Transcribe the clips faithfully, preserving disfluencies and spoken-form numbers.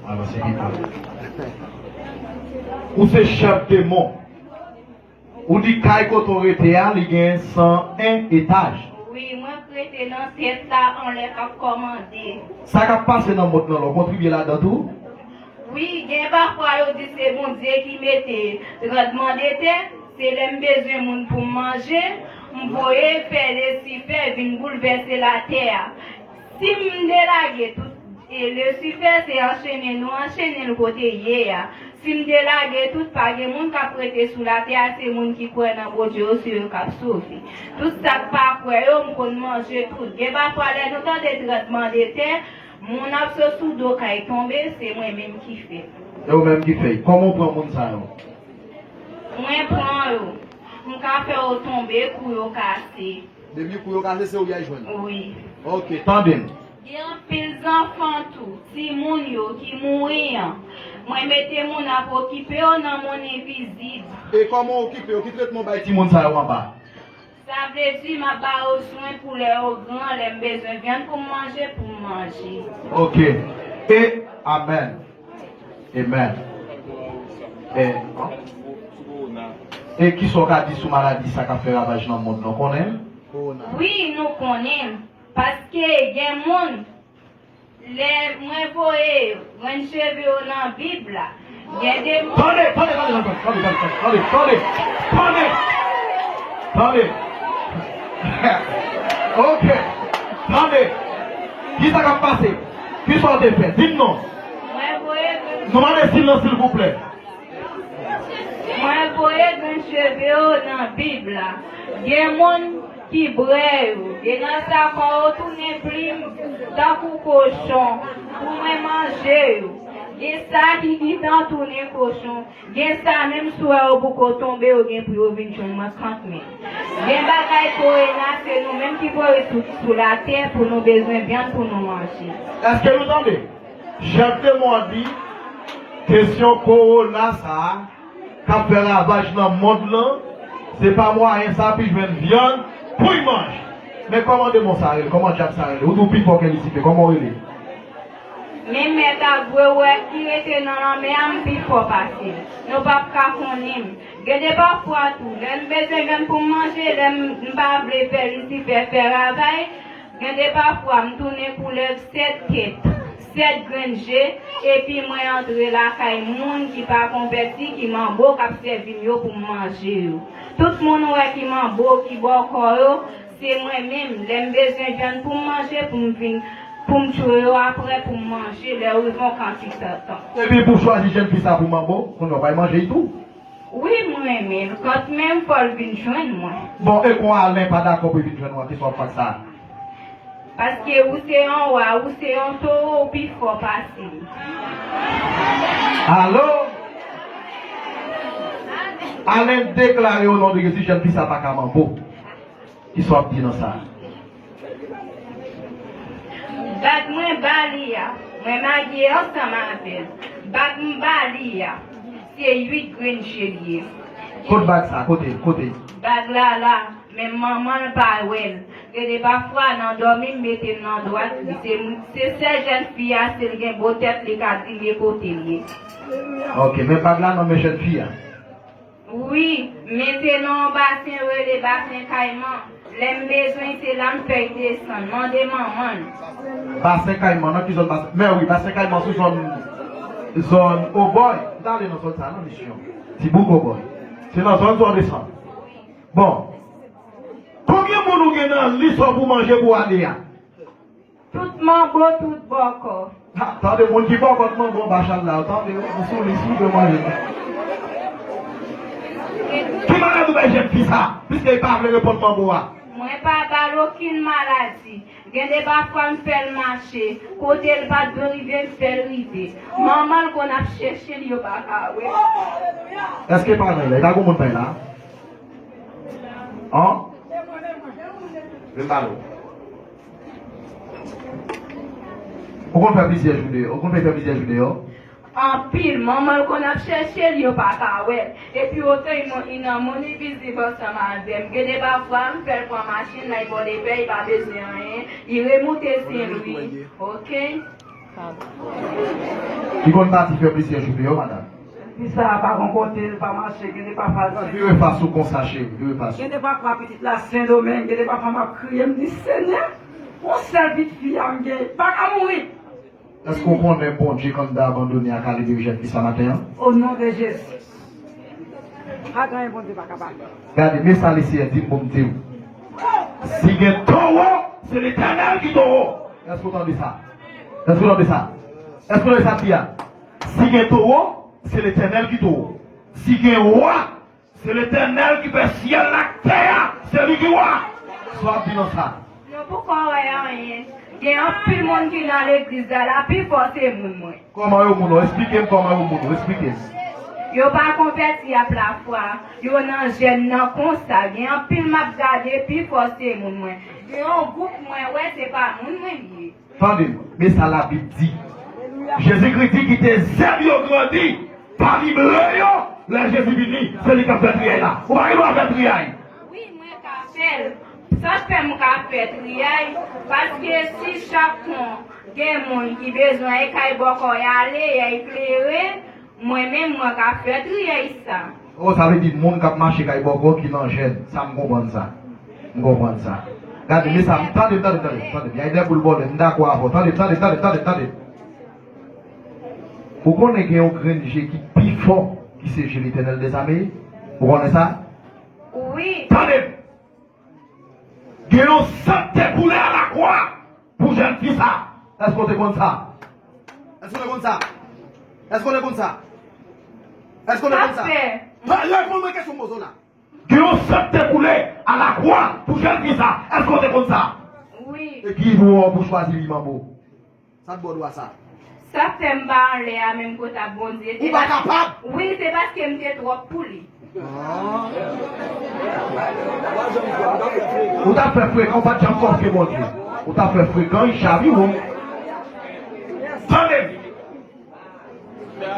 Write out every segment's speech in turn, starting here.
Alò, se pito. Ou se chèf demon. Ou di kay kote w rete a, li gen san en etaj. Wi, mwen k rete nan tèt la, anlè k ap kòmande. Sa k ap pase nan mond lan, la, w kontribye ladan tou? Wi, gen pafwa yo di se Bondye ki mete trannblemanntè, se lè m bezwen moun pou m manje, m voye fè Lisifè vin boulvèse latè a. Si m delage tout, e Lisifè se anchene nou anchene l kote l ye a. Si m delage tout, pa gen moun k ap rete sou latè a, se moun ki kwè nan Bondye yo, se yo k ap sove. Tout sa k pa kwè yo, m konn manje tout. Gen pafwa lè nou tande trannblemanntè, moun ap sot sou do kay tonbe, se mwen menm ki fè l. E ou menm ki fè l. Kòman w pran moun sa yo? Mwen pran yo. M ka fè yo tonbe, kou yo kase. Depi kou yo kase, se ou y al jwenn? Wi. Ok, tande m. Gen anpil zanfan tou, timoun yo ki mouri an. Mwen mete moun ap okipe yo nan mond envizib. E kòman w okipe yo? Ki tretman w bay timoun sa yo anba? Sa vle di, m ap ba yo swen pou lè yo gran, lè m bezwen vyann pou m manje, pou m manje. Ok. E, amèn. Amen. E, e kisa w ka di sou maladi sa k ap fè ravaj nan mond lan, w konnen l? Wi, nou konnen l. Paske gen moun, lè mwen voye grenn cheve yo nan Bib la, gen de moun. Tande, tande, tande, tande. Ok. Tande. Kisa k ap pase? Kisa w te fè? Di m non. Mwen voye grenn. Nou mande silans, silvouplè. Mwen voye grenn cheve yo nan Bib la. Gen moun ki brè yo. Gen nan sa kò yo tounen plim tankou kochon pou mwen manje yo. Gen sa ki gentan tounen kochon. Gen sa menm si w wè yo poko tonbe, yo gen pou yo vin jwenn mwen kanmenm. Gen bagay korona, se nou menm ki voye tout sou latè pou nou bezwen vyann pou nou manje. Èske nou tande? Chèf demon an di, kesyon kowona sa a, k ap fè ravaj nan mond lan, se pa mwayen sa pou l jwenn vyann pou l manje. Men kòman demon sa rele? Kòman dyab sa rele? Ou di w pi fò ke Lisifè, kòman w rele? Men mèt a gwe wè ki rete nan lanmè a, m pi fò pase l. Nou p ap ka konnen m. Gen de pafwa tou, lè m bezwen vyann pou m manje, lè m, m pa vle fè Lisifè fè ravaj, gen de pafwa, m tounen koulèv sèt tèt, sèt grenn je, epi mwen antre lakay moun ki pa konvèti, ki manbo, k ap sèvi m yo pou m manje yo. Tout moun ou wè ki manbo, ki bòkò yo, se mwen menm. Lè m bezwen vyann pou m manje, pou m vin, pou m tchwe yo apre, pou m manje, lè yo rive yon kantite tan. Epi pou w chwazi jèn fi sa pou manbo, kounye a w pral manje l tou? Wi, m renmen l. Kantmenm fò l vin jwenn mwen. Bon, e kon Alen pa dakò pou l vin jwenn ou a, kisa w ap fè ak sa? Paske ou se yon wa, ou se yon towo, ou pi fò pase m. Alo? Alen deklare o non de Jezi, jèn fi sa pa ka manbo. Kisa w ap di nan sa? Bag mwen ba li a, mwen marye ansanm avè l. Bag m ba li a, se uit grenn je l ye. Kot bag sa? Kote l? Kote l? Bag la la, men manman l pa wè l. Gen de pafwa nan dòmi m mete l nan dwat li. Se, se sèl jèn fi a, si l gen bo tèt, li ka di m e kote l ye. Ok, men bag la nan men jèn fi a. Wi, men se nan yon basen yo rele Basen Kayman. Lè m bezwen, se la m fè l desann. Mande manman l. Basen Kayman, nan ki zòn Basen? Men wi, Basen Kayman sou zòn, zòn Obòy. M t ale nan zòn sa a, nan misyon. Ti bouk Obòy. Se nan zòn sa w desann. Bon. Konbyen moun ou gen nan lis ou pou manje pou ane a? Tout manbo, tout bòkò. Ha, tande, moun ki bòkò, tout manbo anba chalè la, tande, ou sou lis ou dwe manje. Ki maladi ou bay jèn fi sa, piske li pa vle reponn manbo a? Mwen pa ba l okenn maladi. Gen de pafwa m fè l mache, kote l pa t dwe rive, m fè l rive. Manman l konn ap chèche l, yo pa ka wè l. Èske paran l la? E pa gon moun pa la? An? Vin pale w. Ou konn fè plizyè jou deyò? Ou konn fè, fè plizyè jou deyò? Anpil. Manman l konn ap chèche l, yo pa ka wè l. Epi otan li nan mond envizib ansanm avè m. Gen de pafwa, m fè l pran machin, l al bò lepè, li pa bezwen anyen. Li remoute Sen Lwi. Ok? Ki konn pati fè plizyè cheve yo, madanm? Fi sa a pa gon kote, l pa mache, gen de pafwa l Vire fas ou konsa, cheri, vire fas ou. Gen de pafwa pitit la Sendomeng, gen de pafwa m ap kriye, m di, Senyè, yon sèl pitit fi a m gen, pa ka mouri. Èske w konnen Bondye kandida abandone a ka libere jèn fi sa maten an? O non de Jezi. Pa gen anyen Bondye pa kapab fè. Gade, men sa Leseyè di m pou m di w. Si gen towo, se Letènèl ki towo. Èske w tande sa? Èske w tande sa? Èske w tande sa m di a? Si gen towo, se Letènèl ki towo. Si gen wa, se Letènèl ki fè syèl la ak tè a, se li ki wa. Sa w ap di nan sa? Yo poko wè anyen. Gen anpil moun ki nan legliz la, la pi fò se moun mwen. Kòman yo moun ou? Esplike m kòman yo moun ou. Esplike m. Yo pa konvèti ap lafwa. Yo nan jèn nan konsa. Gen anpil m ap gade, pi fò se moun mwen. Gen yon gwoup mwen wè, se pa moun mwen li ye. Tande m, men sa Labib di. Jezikri di, kite zèb yo grandi pami ble yo. Lè Jezi vini, se li k ap fè triyay la. Ou pa gen dwa fè triyay. Wi, mwen ka fè l. Sa k fè m ka fè triyay, paske si chak kon gen moun ki bezwen e kay bòkò y ale, y al klere, mwen menm mwen ka fè triyay sa. Oh, sa vle di moun k ap mache kay bòkò ki nan jèn. Sa m konprann sa. M konprann sa. Gade, men sa, tande, tande, tande, tande. Y a de boul bòlè, m dakò avè w. Tande, tande, tande, tande, tande. Ou konnen gen yon grenn je ki pi fò ki se je Letènèl dèzame? Ou konnen sa? Wi. Tande! Gen yon san k te koule alakwa pou jèn fi sa. Èske w te konn sa? Èske w te konn sa? Èske w te konn sa? Èske w te konn sa? Sa fè. Pa reponn mwen kesyon m poze w la. Gen yon san k te koule alakwa pou jèn fi sa. Èske w te konn sa? Wi. E ki dwa w pou chwazi li manbo? Sa t ba w dwa sa? Sa fè m pa anlè a menm kot ap Bondye. Ou pa kapab? Wi, se paske m te twòp pou li. Ah. Ou t ap fè frekan, ou pa t janm kòfye Bondye. Ou t ap fè frekan, li chavire w. Tande m.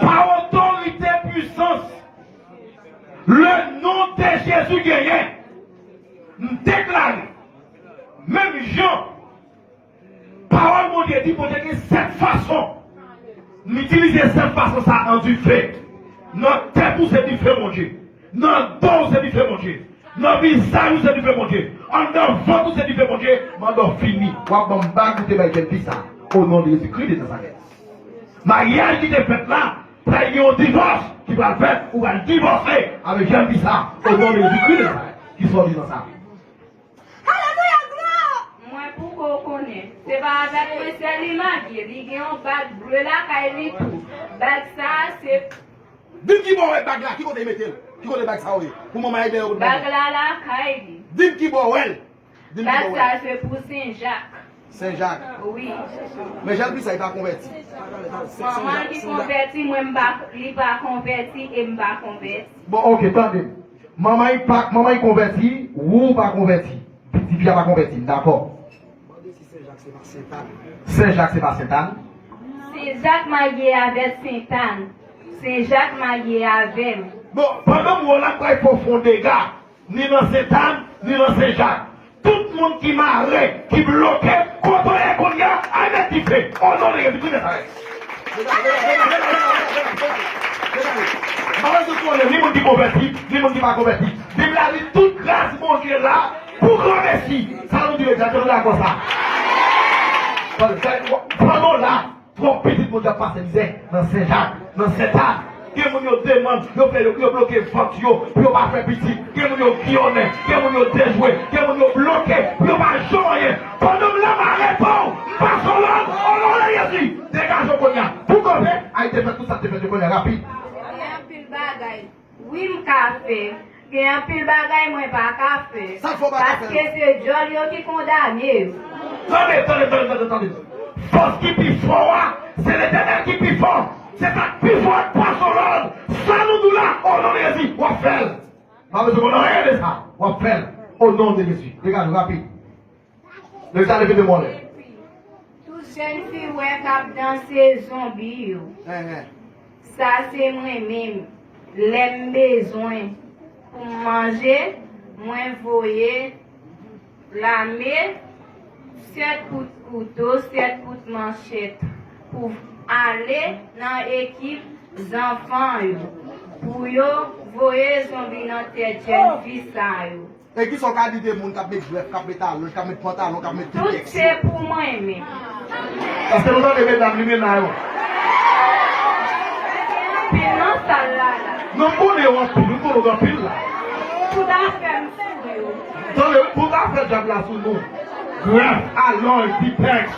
Pa otorite, pwisans, le non de Jezi genyen. M deklare, menm jan Pawòl Bondye di, Bondye gen sèt fason. M itilize sèt fason sa an dife. Nan tèt ou se dife Bondye. Nan do w se dife Bondye. Nan vizaj ou se dife Bondye. Anndan vant ou se dife Bondye. Manda w fini. W ap ban m bag ou te bay jèn fi sa. O non de Jezikri de Nazarèt. Maryaj ki te fèt la, pral gen yon divòs ki pral fèt. Ou pral divòse avèk jèn fi sa. O non de Jezikri de Nazarèt. Ki sòti nan sa? Alelouya, glwa! Mwen poko konnen. Se pa avèk mwen sèl li marye. Li gen yon bag ble lakay li tou. Bag sa a se Di m ki bò w wè bag la, ki kote l mete l? Ki kote bag sa yo ye? Pou manman Ayden yo kote bag la? Bag la lakay li. Di m ki bò w wè l. Di m ki bò w wè l. Bag sa a se pou Sen Jak. Sen Jak. Wi. Men jèn fi sa, li pa konvèti. Manman ki konvèti, mwen m pa, li pa konvèti e m pa konvèti. Bon, oke, tande. Manman li pa, manman li konvèti, ou pa konvèti. Pitit fi a pa konvèti, m dakò. Mande si Sen Jak se pa Sentàn. Sen Jak se pa Sentàn? Sen Jak marye avèk Sentàn. Sen Jak marye avè m. Bon, pandan m wè w la, m pral fè w fè yon dega. Ni nan Sentàn, ni nan Sen Jak. Tout moun ki mare, ki bloke, kote w ye kounye a, al met dife. O non de Jezi Kris Nazarèt. M pa bezwen konnen ni moun ki konvèti, ni moun ki pa konvèti. Bib la di tout gras Bondye la pou granmesi. Sa nou di, Legliz la, nou dakò sa? Pandan w la, twòp pitit Bondye ap pase mizè nan Sen Jak, nan Sentàn. Gen moun yo demann, yo fè yo, yo bloke vant yo pou yo pa fè pitit. Gen moun yo giyonnen, gen moun yo dejwe, gen moun yo bloke pou yo pa janm anyen. Pandan m la, m arete w, m pase w lòd, o non de Jezi, degaje w kounye a. Pou kanpe, al te fè tout sa k te fèt yo kounye a, rapid. Gen anpil bagay. Wi, m ka fè. Gen anpil bagay mwen pa ka fè. Sa k fè w pa ka fè yo? Paske se djòl yo ki kondane yo. Tande, tande, tande, tande, tande. Fòs ki pi fò a, se Letènèl ki pi fò. Se sa k pi fò a k pase w lòd. Sa nou di w la, o non de Jezi, w ap fè l. Pa bezwen konn anyen de sa. W ap fè l. O non de Jezi. Degaje w rapid. Leve ta leve de mwen. Tout jèn fi w wè k ap danse zonbi yo. Sa se mwen menm. Lè m bezwen pou m manje, mwen voye lame, sèt kout kouto, sèt kout manchèt. pou ale nan ekip zanfan yo, pou yo voye zonbi nan tèt jèn fi sa yo. E kisa w ka di de moun k ap met jwèf, k ap met alonj, k ap met pantalon, k ap met trikèks yo? Tout se pou mwen menm. Èske nou tande medam limena yo? Anpil nan sal la la. Non, m konnen yo anpil, m konnen yo anpil la. Tout afè m sou yo. Tande, wi, tout afè dyab la sou nou. Jwèf, alonj, trikèks,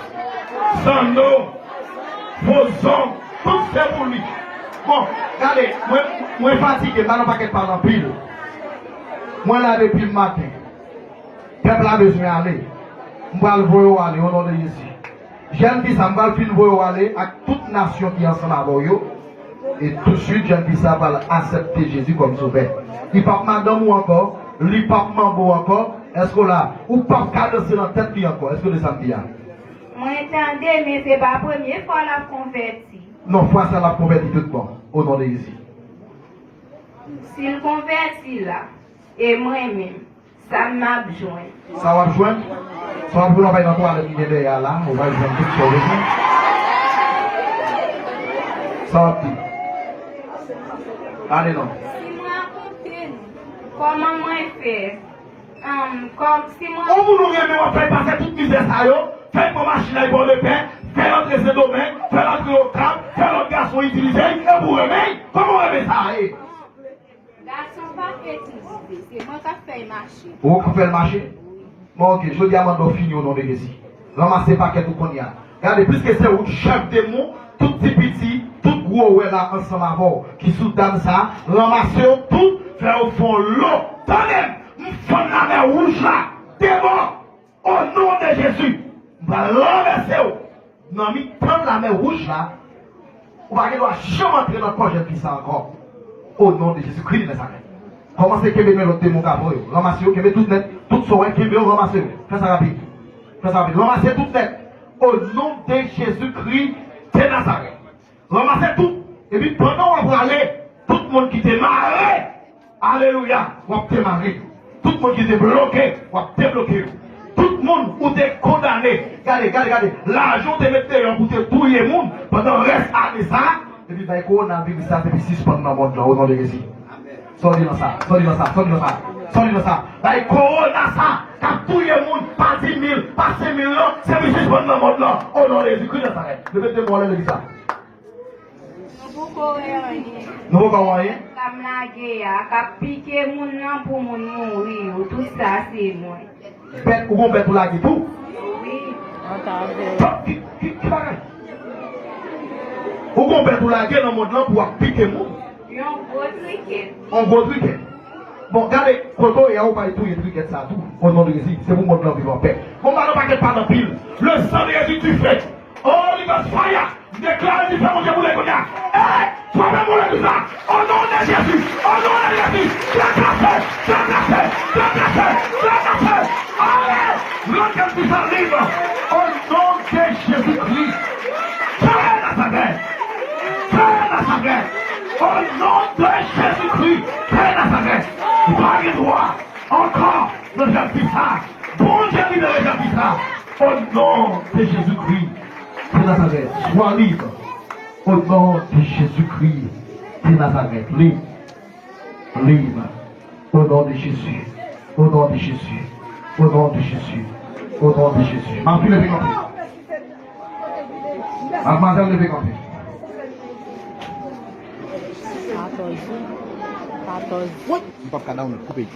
sando, fo zong, tout se pou li. Bon, gade, mwen, mwen fatige, m ba nou pakèt pale anpil. Mwen la depi maten. Pèp la bezwen ale. M pral voye w ale, o non de Jezi. Jèn fi sa, m pral fin voye w ale ak tout nasyon ki ansanm avè w yo. E touswit, jèn fi sa pral aksepte Jezi kòm sovè. Li p ap madanm ou ankò, li p ap manbo ankò. Èske w la? Ou p ap ka danse nan tèt li ankò. Èske w de sa m di a? Mwen tande, men se pa premye fwa l ap konvèti. Non, fwa sa l ap konvèti tout bon, o non de Jezi. Si l konvèti la, e mwen menm, sa m ap jwenn? Sa w ap jwenn? Sa w ap jwenn, w ap al nan twalèt ki gen dèyè a la, ou va jwenn tout sa w bezwen. Sa w ap di? Ale non. Si m rakonte nou kòman mwen fè, um, kòm si mwen... Yon moun ou renmen, w ap fè l pase tout mizè sa yo, fè l pran machin la, li ba w lepè, fè l antre Sendomeng, fè l antre Okap, fè lòt gason itilize l, epi w renmen l. Kòman w renmen sa ye? Gason pa fè ti zide, se mwen k ap fè l mache. Ou k ap fè l mache? Bon, oke, jodi a mande w fini o non de Jezi. Ranmase pakèt ou kounye a. Gade, piske se ou k chèf demon, tout ti piti, tout gwo wè la ansanm avè w, ki sou dam sa, ranmase yo tout, fè yo fè yon lo. Tande m, m fann lamè wouj la, debò. O non de Jezi, m pral ranvèse w nan mitan lamè wouj la. Ou pa gen dwa janm antre nan kò jèn fi sa ankò. O non de Jezikri de Nazarèt. Kòmanse kenbe men lòt demon k ap voye yo. Ranmase yo, kenbe tout nèt. Tout sa w wè, kenbe yo, ranmase yo. Fè sa rapid. Fè sa rapid. Ranmase tout nèt. O non de Jezikri de Nazarèt. Ranmase tout. Epi pandan w ap prale, tout moun ki te mare, alelouya, w ap demare yo. Tout moun ki te bloke, w ap debloke yo. Tout moun ou te kondane, gade, gade, gade, lajan w te met deyò pou te touye moun pandan rès ane sa, epi bay kowonaviris sa, epi sispann nan mond lan, o non de Jezi. Sòti nan sa, sòti nan sa, sòti nan sa, sòti nan sa. Bay kowona sa, k ap touye moun, pa di mil, pa senk mil non, se pou sispann nan mond lan, o non de Jezikri Nazarèt. Leve de mò, leve sa. Nou poko wè anyen. Nou poko wè anyen? Sa m lage a, k ap pike moun nan pou moun mouri yo, tout sa se mwen. Bèt, ou gon bèt ou lage tou? Wi. Ki, ki, ki bagay? Ou gon bèt ou lage nan mond lan pou ap pike moun? Yon gwo trikèt. Yon gwo trikèt. Bon, gade, kote w ye a, ou pral touye trikèt sa tou. O non de Jezi, se pou mond lan viv anpè. Bon, ba nou pakèt pale anpil. Le sang de Jésus, tu fais. Holy Ghost fire! M deklare difè Bondye boule kounye a. Ey! Frape moun legliz la! O non de Jezi! O non de Jezi! Trakase! Trakase! Trakase! Trakase! Ale! Rann jèn fi sa lib! O non de Jezikri! Fè Nazarèt! Fè Nazarèt! O non de Jezikri! Fè Nazarèt! Ou pa gen dwa ankò nan jèn fi sa! Bondye libere jèn fi sa! O non de Jezikri de Nazarèt, swa lib. O non de Jezikri de Nazarèt, lib, lib. O non de Jezi, o non de Jezi, o non de Jezi, o non de Jezi. Mafya leve kanpe. Madmwazèl leve kanpe. Katòz. Katòz. M p ap ka down, koupe.